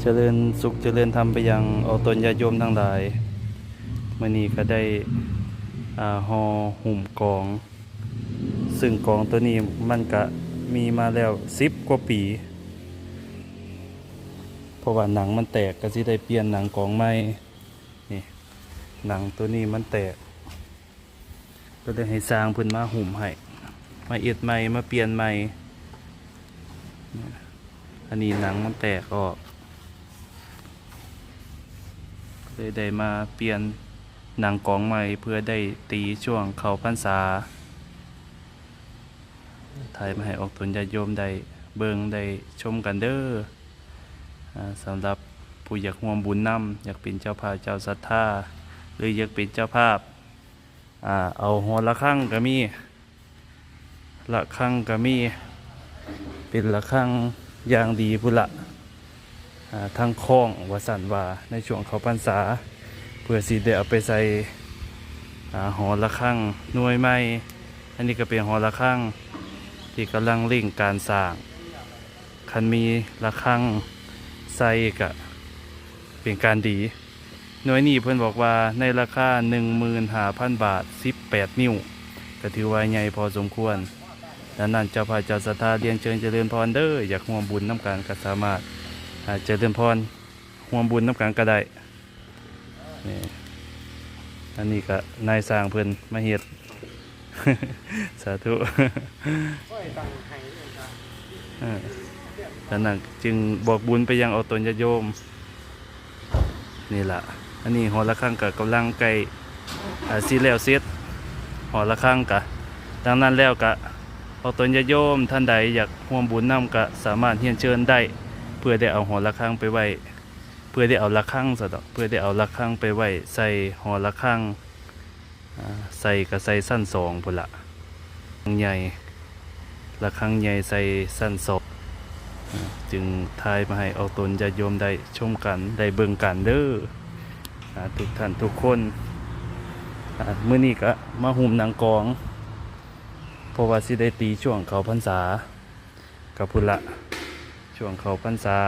ຈະເລີນສຸກຈະເລີນທຳໄປຍັງອອກຕົນຍາດໂຍມທັງຫຼາຍ. ມື້ນີ້ກໍໄດ້ ອ່າ ຫໍ່ຫຸ້ມກອງ, ຊຶ່ງກອງໂຕນີ້ມັນກະມີມາແລ້ວສິບກວ່າປີ, ເພາະວ່າໜັງມັນແຕກ ກໍຊິໄດ້ປ່ຽນໜັງກອງໃໝ່. ນີ້ ໜັງໂຕນີ້ມັນແຕກ ກໍເລີຍໃຫ້ຊ່າງເພິ່ນມາຫຸ້ມໃຫ້, ມາເຮັດໃໝ່ ມາປ່ຽນໃໝ່. ອັນນີ້ໜັງມັນແຕກອອກ ເລີຍໄດ້ມາປ່ຽນໜັງກອງໃໝ່ ເພື່ອໄດ້ຕີຊ່ວງເຂົ້າພັນສາ. ຖ່າຍມາໃຫ້ອອກຕົນຍາດໂຍມໄດ້ເບິ່ງໄດ້ຊົມກັນເດີ. ອ່າ ສຳລັບຜູ້ຢາກຮ່ວມບຸນນຳ, ຢາກເປັນເຈົ້າພາບເຈົ້າສັດທາ ຫຼື ຢາກເປັນເຈົ້າພາບ ອ່າ ເອົາຫໍລະຄັງກໍມີ, ລະຄັງກໍມີ, ເປັນລະຄັງຢ່າງດີພຸ້ນລະ, ອ່າ ທັງຄ້ອງວ່າຊັ້ນວ່າ ໃນຊ່ວງເຂົ້າພັນສາ ເພື່ອຊິໄດ້ເອົາໄປໃສ່ ອ່າ ຫໍລະຄັງໜ່ວຍໃໝ່. ອັນນີ້ກໍເປັນຫໍລະຄັງທີ່ກຳລັງເລັ່ງການສ້າງ, ຄັນມີລະຄັງໃສ່ກໍເປັນການດີ. ໜ່ວຍນີ້ເພິ່ນບອກວ່າໃນລາຄາໜຶ່ງໝື່ນຫ້າພັນບາດ ສິບແປດນິ້ວ ກໍຖືວ່າໃຫຍ່ພໍສົມຄວນ. ດັ່ງນັ້ນ ເຈົ້າພາບເຈົ້າສັດທາ ລຽນເຊີນຈະເລີນພອນເດີ, ຢາກຮ່ວມບຸນນຳກັນກໍສາມາດ ອ່າ ຈະເລີນພອນ ຮ່ວມບຸນນຳກັນກໍໄດ້. ນີ້ ອັນນີ້ກໍນາຍຊ່າງເພິ່ນມາເຮັດ. ສາທຸ. ເອີ ດັ່ງນັ້ນຈຶ່ງບອກບຸນໄປຍັງອອກຕົນຍາດໂຍມ. ນີ້ລະ ອັນນີ້ຫໍລະຄັງກໍກຳລັງໃກ້ ອ່າ ຊິແລ້ວເສັດ ຫໍລະຄັງກະ. ດັ່ງນັ້ນແລ້ວກະ ອອກຕົນຍາດໂຍມທ່ານໃດຢາກຮ່ວມບຸນນຳ ກະສາມາດຮຽນເຊີນໄດ້ ເພື່ອໄດ້ເອົາຫໍລະຄັງໄປໄວ້ ເພື່ອໄດ້ເອົາລະຄັງຊະດອກ ເພື່ອໄດ້ເອົາລະຄັງໄປໄວ້ໃສ່ຫໍລະຄັງ. ອ່າ ໃສ່ກໍໃສ່ຊັ້ນສອງພຸ້ນລະ, ໃຫຍ່ ລະຄັງໃຫຍ່ໃສ່ຊັ້ນສອງ. ອ່າ ຈຶ່ງຖ່າຍມາໃຫ້ອອກຕົນຍາດໂຍມໄດ້ຊົມກັນ ໄດ້ເບິ່ງກັນເດີ ອ່າ ທຸກທ່ານທຸກຄົນ. ອ່າ ມື້ນີ້ກໍມາຫຸ້ມໜັງກອງ ເພາະວ່າຊິໄດ້ຕີຊ່ວງເຂົ້າພັນສາ. ກໍພຸ້ນລະ ຊ່ວງເຂົ້າພັນສາ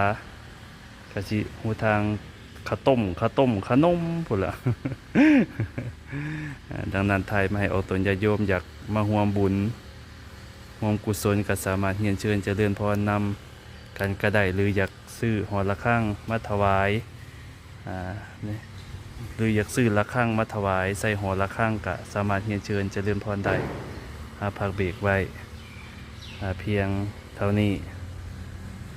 ກໍຊິຮູ້ທາງຂະຕົ້ມ ຂະຕົ້ມ ຂະໜົມພຸ້ນລະ. ດັ່ງນັ້ນ ຖ່າຍມາໃຫ້ອອກຕົນຍາດໂຍມ ຢາກມາຮ່ວມບຸນ ຮ່ວມກຸສົນ ກໍສາມາດຮຽນເຊີນຈະເລີນພອນນຳກັນກໍໄດ້ ຫຼື ຢາກຊື້ຫໍລະຄັງມາຖວາຍ ອ່າ ນີ້ ຫຼື ຢາກຊື້ລະຄັງມາຖວາຍໃສ່ຫໍລະຄັງ ກະສາມາດຮຽນເຊີນຈະເລີນພອນໄດ້. ຫາພັກເບກໄວ້ ອ່າ ພຽງເທົ່ານີ້.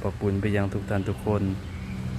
ຂອບຄຸນໄປຍັງທຸກທ່ານທຸກຄົນ.